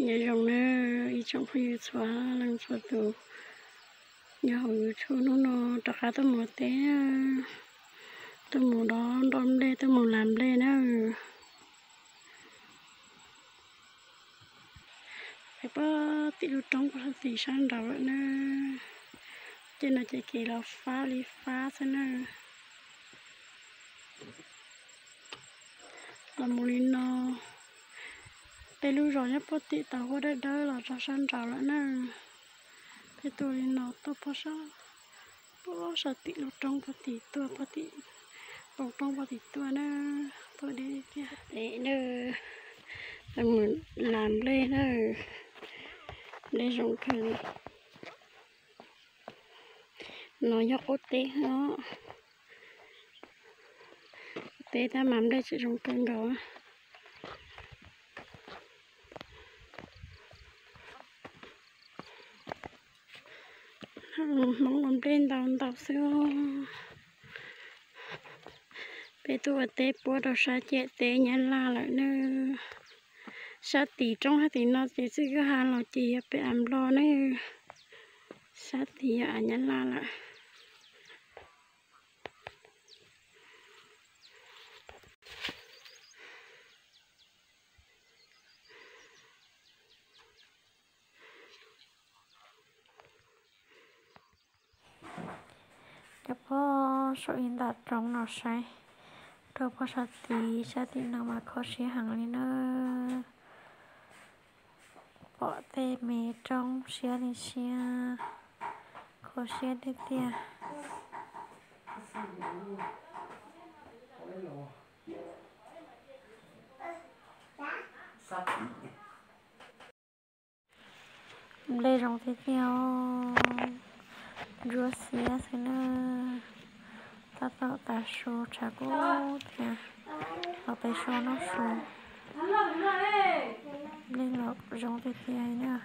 Nyob zoo na ib tsoom phooj ywg txhua leej txhua tus, nyob hauv YouTube hnub no rov qab tuaj mus teb, tuaj mus dov nroj nplej, tuaj mus las nplej na. Peb puag tim lub roob puag tim sab nraud lawm na. Ces no ces kev los fab li fab xwb na. Los mus li no, peb lub zos nyob puag tim tau huab dawb dawb los rau sab nraud lawm na. Peb tuaj li no tuaj puag sab, puag sab tim lub roob puag tim tuaj, puag tim npoo roob puag tim tuaj na. Tuaj deb tiag. Teb na, mus las nplej na, nplej zoo kawg li. No yog qub teb os. Qub teb tab mas nplej tseem zoo kawg nkaus. Hmoob ua nplej ntau ntau xwb. Peb tuaj ua teb puab rau sab ciam teb Nyab Laj lawm na. Sab tim roob sab tim no ces txij Kwj Ha los ces yog pem av Nplog na. Sab tim yog av Nyab Laj lawm. Nyob puag saum ib nta roob no saib, rau puag sab tid, sab tim no mas kho siab heev li na. Pom tej me roob siab li siab, kho siab tiag tiag. Nplej zoo tiag tiag, ntsuab xiab xwb na. Tab tom tav su tshav kub thiab, los pem so noj su. Nplej los zoo tiag tiag li na.